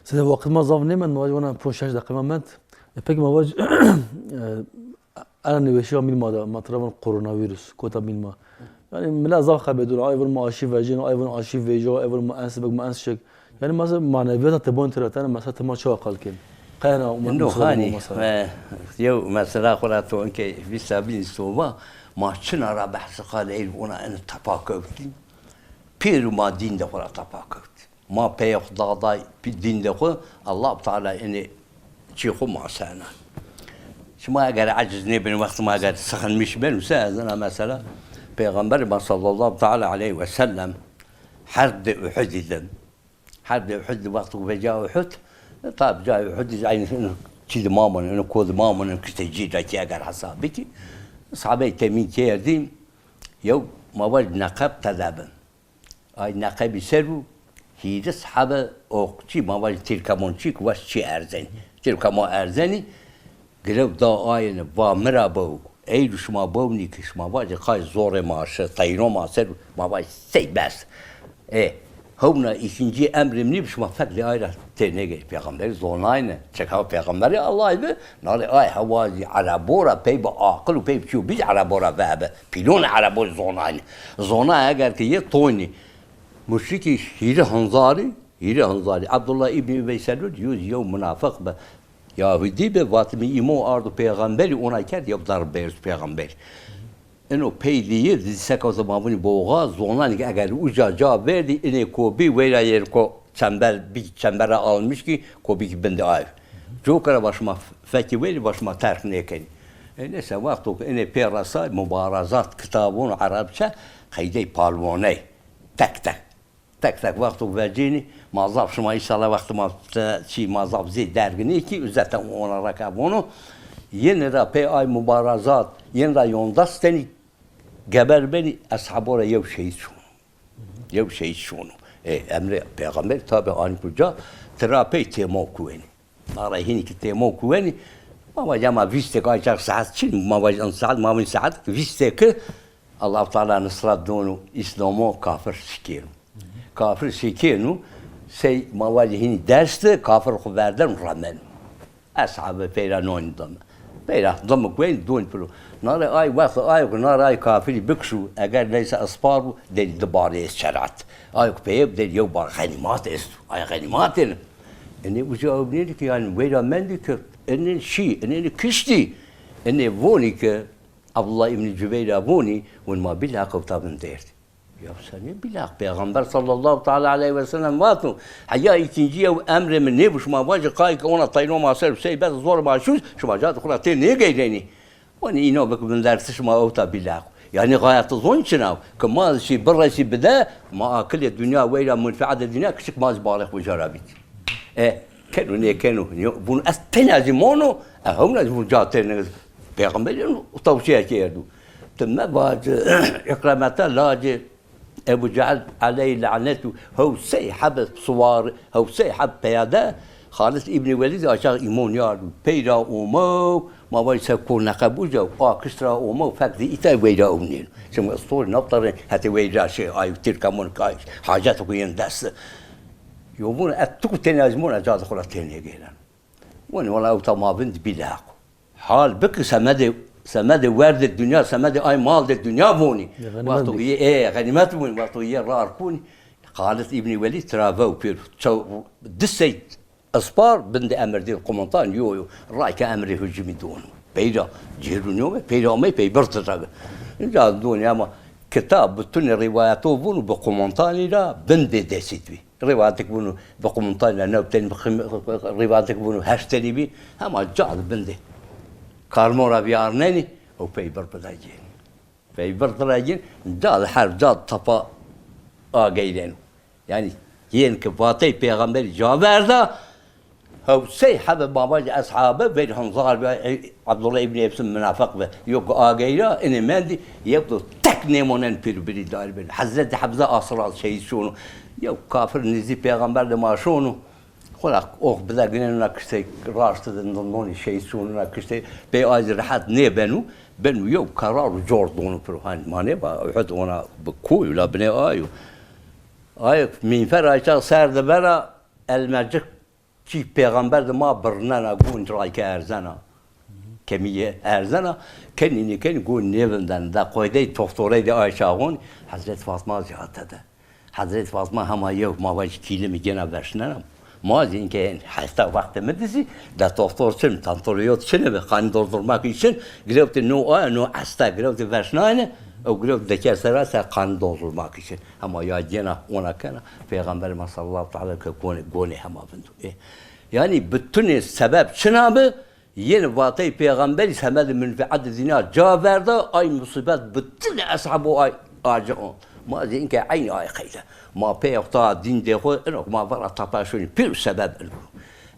Size vakit ma zaf nêmend, ma wana pon şeş deqîqa mend. E, peki ma vaj, e, era nêweşiya mîn ma da, ma tira van koronavirus, kota mîn ma. Yani mila zaf xebedûn, ay vun ma aşîv vejin, ay vun aşîv vejo, ay vun ma ens bek, ma ens şek. Yani mesela maneviyata te bon tira, tane mesela te ma çawa qal ken. Qehna Umar Endo Musa Hani, Musa. E, yew mesela xwe ra to inkê vîsta bîn sova, ma çina ra behs qal ey ona en tepa kewtî. Pêr û ma dîn de xwe ra tepa kewt. Ma peyê xwe daday pî dîn de xwe, Allah Teala enê çî xwe ma sena. Şima eger eciz nebin, wextê ma eger sıkılmış ben, se ez ina mesela Peygamber ma sallallahu teala aleyhi ve sellem her de Uhudî de. Her de Uhud, wexto veca Uhud, tab ca Uhud, aynı çî de mamon, ino ko de mamon, ino kişte cî da ki eger hesabı ki, sahabe-i temîn kerdî, yew ma vaj neqeb tedebin. Ay neqebî ser bû, hîris hebe oqçî, ma vaj tirkamonçî ku vaj çi erzenî. Tirkamo erzenî, Girew da ayene, va mira bew. Ey şima bewnî ki şima vacê qay zorê ma şi, teyno ma ser, ma vaj sey bes. E, hewna îkincî emrê min şima fek lê ayra tê negey. Peyxamberî zonayne. Çeka peyxamberî Allah bi, nare ay hewazî Erebora pey bi aqil û pey bi çiyo biz Erebora ve bi. Pîlon Erebor zonayne. Zona eger ki ye toynî. Muşrikî hîrê hanzarî, hîrê hanzarî. Abdullah îbnî Übey Selûl, yüz yew munafiq bi. Yahudî bi, vatimi îmo ardu peyxamberî ona kerd, yew dar berz peyxamberî. Ino pey dî, di seka zemavunî boğa, zonanî ki eger uca ca verdî, inê ko bî, weyra yer ko çember, bir çembere almış ki, ko bî ki bindi ay. Cokara başma fekî weyli başma terk nêkenî. E, neyse, wexto ki inê pê resay, mubarazat, kitabon, Arabçe, qeydey palvoney. Tek tek. Tek tek wexto vecînî, ma zaf şima înşallah wextê ma te çî ma zaf zê derginî ki, zaten ona reke vono. Yên ra pê ay mubarazat, yên ra yondas tenî geber benî, eshabo ra yew şehîd şûn. Yew şehîd şûn. E, emrê peyxamber tabi anî kuca, tira pey têmo kuwenî. Nara hînî ki têmo kuwenî, ma vac ema vîstek ay çax saet çin, ma vac en saet, ma vin saet vîstek ki Allah Teala nusret don û Îslamo kafir şikên. Kafir şikên û sey ma vac hînî dest kafir xwe verden û remen. Eshabe peyra nonî dame. Peyra dame kuwen don piro. Nare ay wext ay ku nare ay kafirî bikşû, eger neyse espar bû, derî di barê şerat. Ay ku peyê derî yew bar xenîmat esto. Ay xenîmat êne. Enê uca ew nêdî ki, yanî weyra mendî ki, enê şî, enê kiştî. Enê vonî ki, Abdullah îbnî Cubeyra vonî, win ma bilaq ewta bin derdî. Ya senê bilaq, Peyxamber sallallahu teala aleyhi ve sellem vato, heya îkincî yew emrê min nêbû, şima vacî qayî ki ona teyno ma ser sey bes zor ma şûz, şima ca di xwe ra tê nêgeyrenî. Wanî îno bik bin dersi şima ewta bilaq. Yanî gayet zon çinaw. Ki ma şî biresî bide, ma akilê dinya weyra menfeatê dinya kiçik ma ji balê xwe cara bît. E, keno nêkeno. Yo, bûn ez tena jî mono, e, hewna jî bûn ca têne. Peyxamberî tewşiyekê erdû. Ti me vac, Îkremete lacê Ebu Cehil aleyh lanet û hewsey heb siwar, hewsey heb peyade, Xalid îbnî Welîd aşağı îmon yar bû. Peyra ûmew, ma vay se ko neqeb uca, a kişt ra ûmew, fek di îta weyra ewnên. Çimkî istor naftarin, hetê weyra şey, ay tirkamon kay, hacet ku yên dest. Yo bûn, et tu ku têne ezmon, ez caz xwe ra têne gêlen. Wani wala ew tamavin di bilaq. Hal biki semedê, semedê werdê dinya, semedê ay mal de dinya vonî. Ya, xenimet Wexto bî. Yê, e, xenimet bûn, wexto yê rar kûn. Xalid îbnî Welîd tira ve û pêr. Çew, di sey espar bin de emir dî komantan yo yo. Rayke emrê hücumî donu. Peyra, cêrû nyo ve, peyra amey pey bir tira. Inca doni ama kitab, bütün rivayeto vûn û bi komantanî ra bin de desît bî. Rêvatik bûn û bi qumintanî ne tenî, rêvatik bûn û heşt tenî bî, hema ca di bin de. Karmora viyarnenî û pey bir bidegîn. Pey bir bidegîn, ca di her ca di tepa ageyren. Yanî yên ki vatey pêxemberî ca verda, hewsey hebe mavacî eshabe ver hanzar be, Abdullah îbnî Ebsî minafeq be. Yok ageyra, inê mendî, yek do tek nêmonen pîr birî dar bin. Hezretî Hemze asral şehîd şûno. Yew kafir nêzî pêxember de ma şûno. Xwela ox bide ginên na kiştê raşt de nonî şehîd şûno na kiştê. Pê ay rehet nêbeno, beno yew karar û cor dono piro. Hani mane ba, Uhud ona bi koy la binê ayo. Ayek mînfer ayça ser de bera, elmecik Çî pêxember di ma birnena, gon rayke erzena. Kemî ye erzena, kenî nêkenî gon nêvindenî. Da qoydey toxtorey de ay çaxon, Hezret Fatma zî hate de. Hezret Fatma hema yew ma vajî kîlimî gêna veşnena. Ma zî înke hesta wextê min dizî, de doktor çin, tantoriyot çin bi, qanî doldurmak için, girewti no aya, no esta, girewti veşnayne, ew girewti deker sera ser qanî doldurmak için. Hema ya diyena ona kena, Peygamber ma sallallahu teala ke gone, gone hema bindu. E, yani bütünü sebep çina bi, Yên vateyê Pêxemberî semedê menfeetê dîna ca verda, ay musîbet bi tilê eshabû ay acion. Ma zî înke eynî ay qeyde. Ma pê yokta dîn dê xwe, ino ma vera tapa şûnî pir sebeb ino.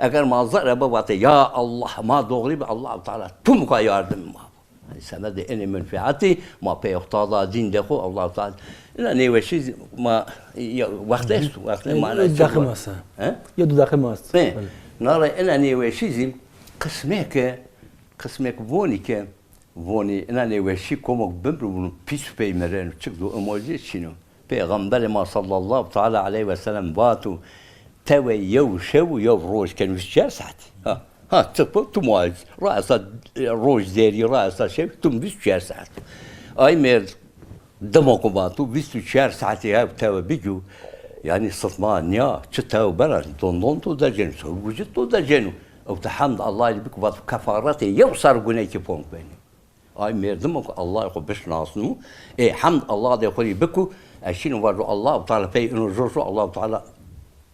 Eger ma zere bi vate, ya Allah, ma doğrî bi, Allahu Teala tüm ka yardım ma. Ay semedê enê menfeetî, ma pê yokta da dîn dê xwe, Allahu Teala. Ina nêweşî zî ma, ya, wextê est, wextê ma ne. Daxil masa. He? Ya du daxil masa. He. Nara ina nêweşî zî, Qismeke, qismek vonî ke, vonî ina nêweşî komok bimrû bûn, pîs pey mirin, çik do emoji çîno. Pêxemberê ma sallallahu teala aleyhi ve sellem vato, tewe yew şev û yew roj ken vîst çar saetî. Ha, ha, tu, tu muayz, raesa, e, roj derî, raesa şev, tu vîst çar saet. Ay mêrd, Dema ku ma tu vîst û çar saetî hev tewe bigî, yanî sitma niya, çi tew bera, dondon tu decênû, çi gucit tu decênû. Ew te hemd Allahî bik vat kefaretê yew ser gunekî ponk benî. Ay merdimo ku Allahî xwe bişinasnû, ê hemd Allah dê xwe rî biku, eşîn vajo Allahu Teala pey ino jor jor Allahu Teala,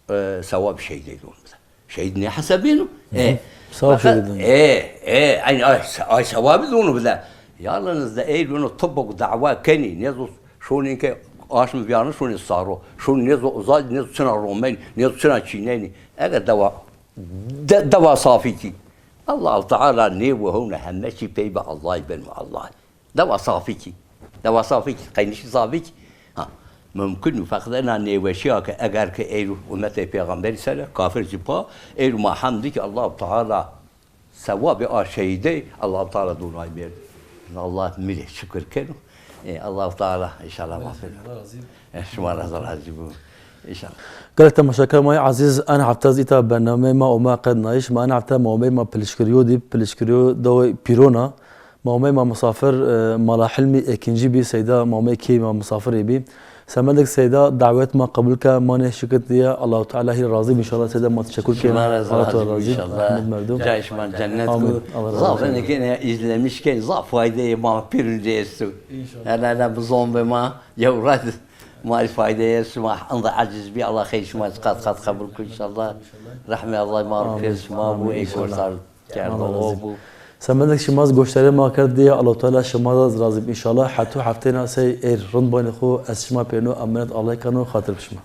e, sewab şehîdê don bide. Şehîd nehesebîno. E, Sağ ol, fakat, şehîd. E, e, aynı ay, ay sevabî de onu bile. Yalnız da ey bunu tıbbok dava keni, ne zo şonin ke aşm viyanı şonin saro. Şonin ne zo uzay, ne zo çına romen, ne zo çına çineni. Eger dava, de, dava safi ki. Allahu Teala ne ve hevne hemme çi pey be Allah ben Allah. Dewa safîkî. Dewa safîkî. Qeynişî safîkî. Ha. Mumkin û feqet ena nêweşiya ke eger ke ey ummetê pêxemberî ser e, kafir jî pa, ey ma hemdî ki Allahu Teala sewabê a şehîdê, Allahu Teala donay mêr. Allah milê şükür keno. E, Allahu Teala inşallah mafir. E, şima razı razı bu. İnşallah. Gelek temaşakar ma ezîz, en hefte zî îta bernameyê ma ome qednayîş, ma en hefte ma omey ma pilişkiriyo dî, pilişkiriyo dawê pîrona. Ma omey ma misafir, e, mala Hilmî Ekincî bî, seyda ma omey kê ma misafirê bî. Semedek seyda dawet ma qebûl ke, ma nê şikit diye, Allahu Teala hî razî bî, inşallah seyda ma teşekkür kene. Şima razı razî bû, inşallah. Rahmet merdum. Cayê şima cennet ku. Amin. Allah razı olsun. Zaf ne kene, izlemiş kene, zaf faydeyê ma pîrûn de esto. İnşallah. Hele hele bi zon be ma, yew red. Ma faydeyê şima, anda aciz bî, Allah xeyr şima qat qat qebûl ku, inşallah. Rahmê Allah ma rû kir şima bû, ey goştar. Kerdo o bû. Semedek şima goştarê ma kerd diye, Allah Teala şima da razî bî. İnşallah hetu hefteyna sey êr rind banê xo, ez şima pêno emanet Allah kano, xatir bi şima.